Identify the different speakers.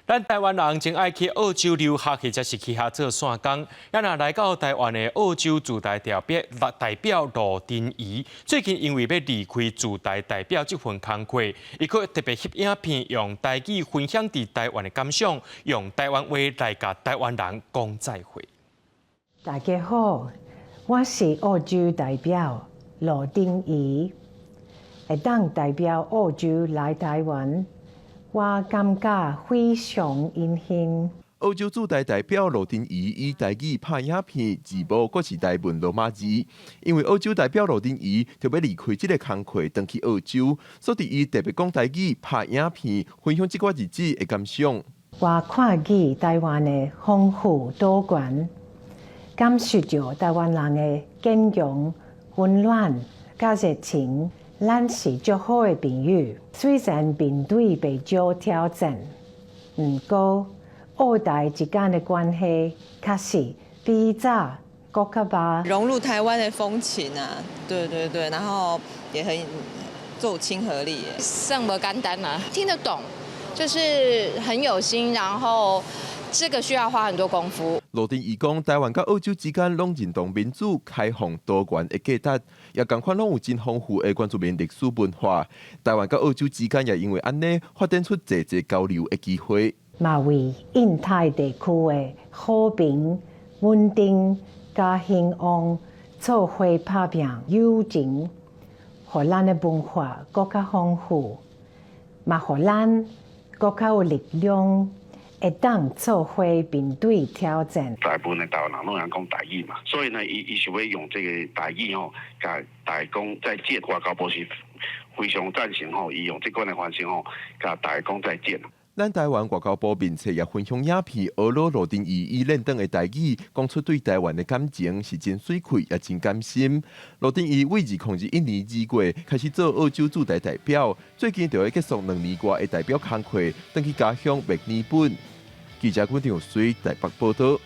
Speaker 1: 咱台灣人真愛去澳洲留學，或者是去遐做散工。啊若來到台灣的澳洲駐台代表代表羅珍怡，最近因為欲離開駐台代表這份工課，伊閣特別翕影片，用台語分享佇台灣的感想，用台灣話來共台灣人講再會。
Speaker 2: 大家好，我是澳洲代表羅珍怡，會當代表澳洲來台灣。我感覺非常榮幸。
Speaker 3: 澳洲駐台代表羅珍怡以台語拍影片，字幕閣是台文羅馬字。因為澳洲代表羅珍怡就欲離開這个工課，轉去澳洲，所以伊特別講台語拍影片，分享這寡日子的感想。
Speaker 2: 我看見台灣的豐富多元，感受著台灣人的堅強、溫暖佮熱情。咱是足好的朋友，雖然面對袂少挑戰，毋過澳台之間的關係確實比早閣較密。
Speaker 4: 融入台灣的風情啊，對對對，然後也很夠親和力。
Speaker 5: 算無簡單啊，聽得懂，就是很有心，然後這個需要花很多功夫。
Speaker 3: 羅珍怡講，台灣佮澳洲之間攏認同民主、開放、多元的價值，也仝款攏有真豐富的原住民歷史文化。台灣佮澳洲之間也因為按呢發展出濟濟交流的機會。
Speaker 2: 嘛為印太地區的和平、穩定佮興旺做伙拍拚友情，予咱的文化閣較豐富，嘛予咱閣較有力量，會當做伙面對挑戰。
Speaker 6: 大部分的台灣人攏會講台語嘛，所以呢，伊想欲用這個台語吼，共大家講再見。外交部是非常贊成吼，伊用這款的方式吼，共大家講再見。
Speaker 3: 咱台灣外交部面冊也分享影片，學羅珍怡以輪轉的台語，講出對台灣的感情是真媠氣，也真甘心。羅珍怡對2021年2月開始做澳洲駐台代表，最近就欲結束2年外的代表工課，轉去家鄉墨爾本。記者郭長水台北報道。